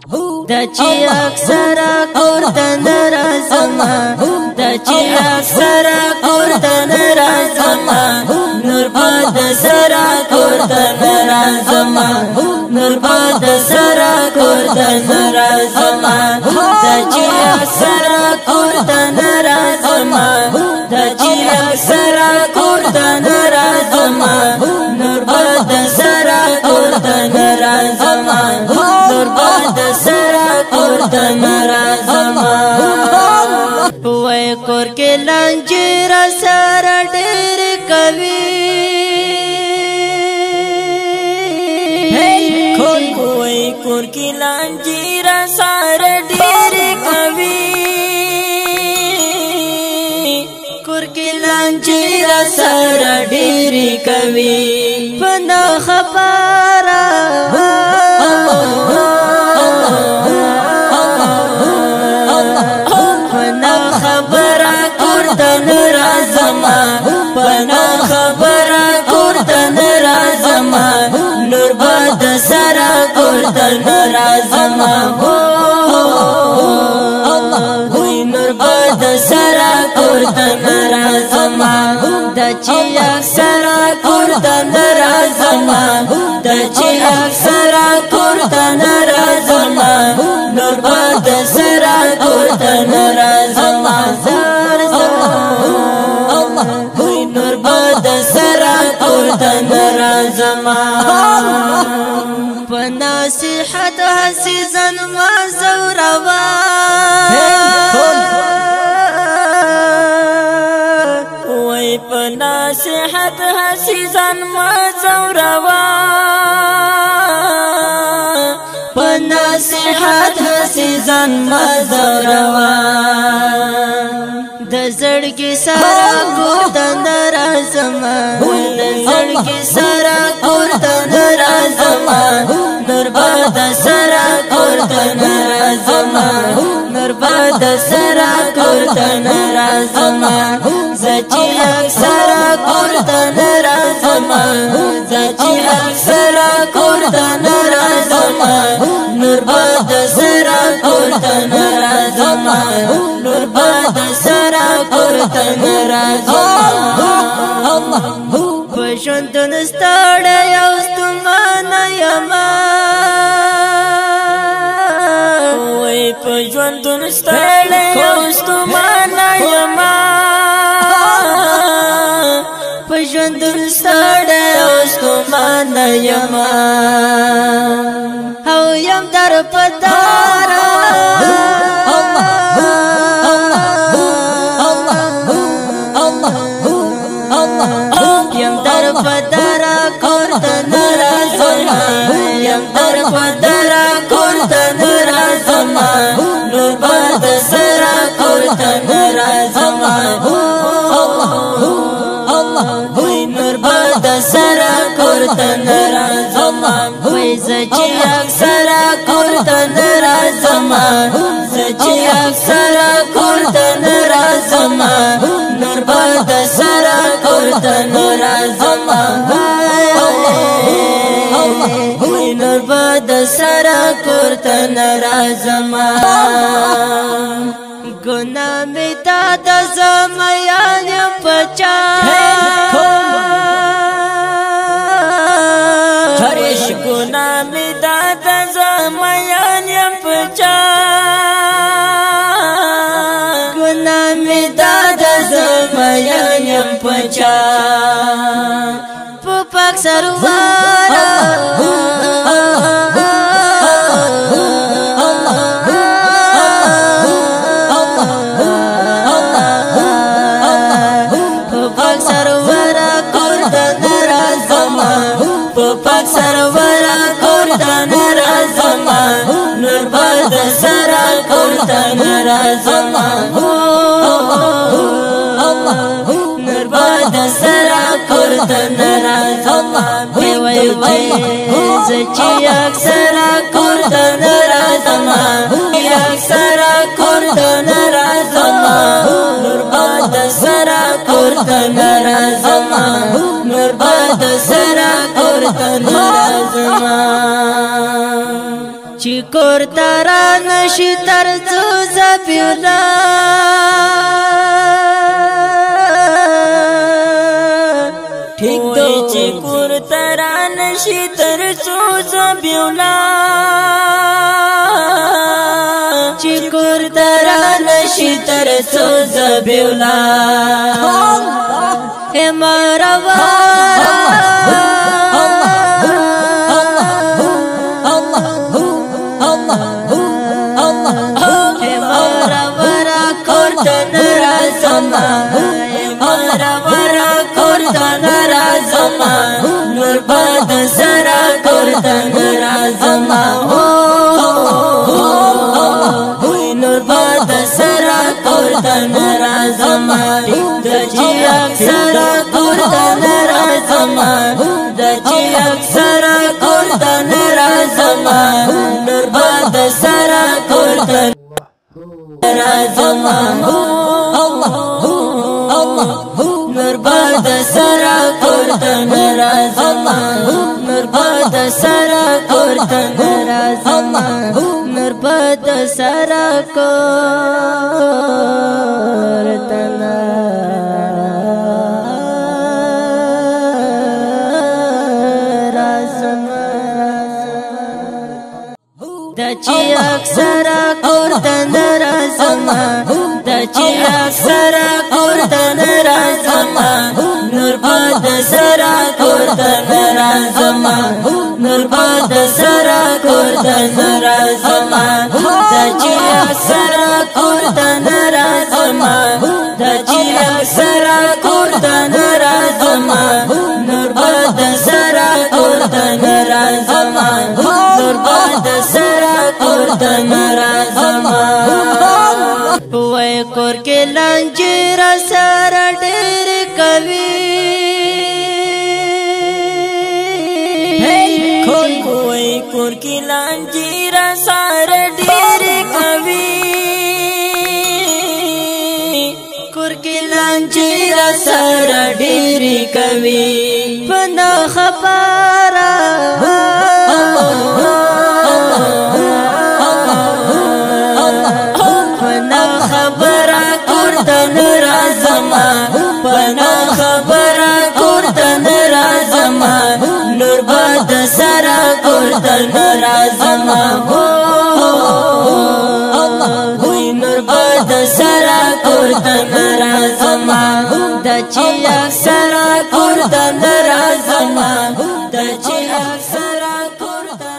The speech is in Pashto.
د چې اکثر کور ته نه راځم، د چې اکثر کور ته نه راځم، نور باد سره کور ته نه راځم، نور باد سره کور ته نه راځم، د چې اکثر کور ته نه راځم، د چې اکثر کور ته نه راځم، نور باد سره کور ته نه راځم، نور باد سره کور ته نه راځم. وای کور کې لانجې را سره ډېر کوي، وای کور کې لانجې را سره ډېر کوي، کور کې لانجې را سره ډېر کوي. پنا خبره پنا خبره کور ته نه راځم، پنا خبره کور ته نه راځم، نور باد سره کور ته نه راځم، نور باد سره کور ته نه راځم، د چې اکثر کور ته نه راځم، د چې اکثر کور ته نه راځم، نور باد سره کور ته نه راځم، نور باد سره کور ته نه راځم. په نصیحت هسې ځان ما زوروا، وای په نصیحت هسې ځان ما زوروا، په نصیحت هسې ځان ما زوروا، د زړګي سره کور ته نه راځم، د زړګي سره کور ته نه راځم، نور باد سره کور ته نه راځم، نور باد سره کور ته نه راځم، زه چې اکثر کور ته نه راځم، زه چې اکثر کور ته نه راځم، نور باد سره کور ته نه راځم، نور باد سره کور ته نه راځم. په ژوندون ستړی او ستومانه یمه، وای په ژوندون ستړی او ستومانه یمه، په ژوندون ستړی او ستومانه یمه، او یم در په داره، یم در په داره کور ته نه راځم، یم در په داره کور ته نه راځم، نور باد سره کور ته نه راځم، نور باد سره کور ته نه راځم. وای زه چې اکثر کور ته نه راځم، زه چې اکثر کور ته نه راځم، نور باد سره کور ته نه راځم، نور باد سره کور ته نه راځم. ګنا مې تا د زمیان یم پچا، چرش ګنا مې دا د زمیان یم پچا، ګنا مې دا د زمیان یم پچا، په پاک سرور په پاک سرور کور ته نه راځم، په پاک سرور کور ته نه راځم، نور باد سره کور ته نه راځم، نور باد سره کور ته نه راځم. وای وای زه چې اکثر کور ته نه راځم، اکثر کور ته نه راځم، نور باد سره کور ته نه راځم، نور باد سره کور ته نه راځم. چې کور ترا نشي تر څو زبیولا ټیک دو چې کور ترا نشي تر څو زبیولا چې کور ترا نشي تر څو زبیولا مروا نور باد سرا کورته ناراضما نور باد سرا کورته ناراضما د چې اکثر کورته ناراضما د چې اکثر کورته ناراضما نور باد سرا کورته ناراضما نور باد سرا کورته ناراضما نور باد سرا کورته ناراضما نور باد سرا کورته ناراضما د چې اکثر کورته ناراضما د چې اکثر کورته ناراضما نور باد سرا کورته ناراضما نور باد سرا کورته ناراضما د چې اکثر کورته ناراضما د چې اکثر کورته ناراضما نور باد سرا کورته ناراضما نور باد سرا کورته ناراضما وای کور کې لانجې را سره ډېر کوي وای کور کې لانجې را سره ډېر کوي کور کې لانجې را سره ډېر کوي پنا خبره پنا خبره کورته ناراضما نور باد سرا کورته ناراضما نور باد سرا کورته ناراضما د چې اکثر کورته ناراضما د چې اکثر کورته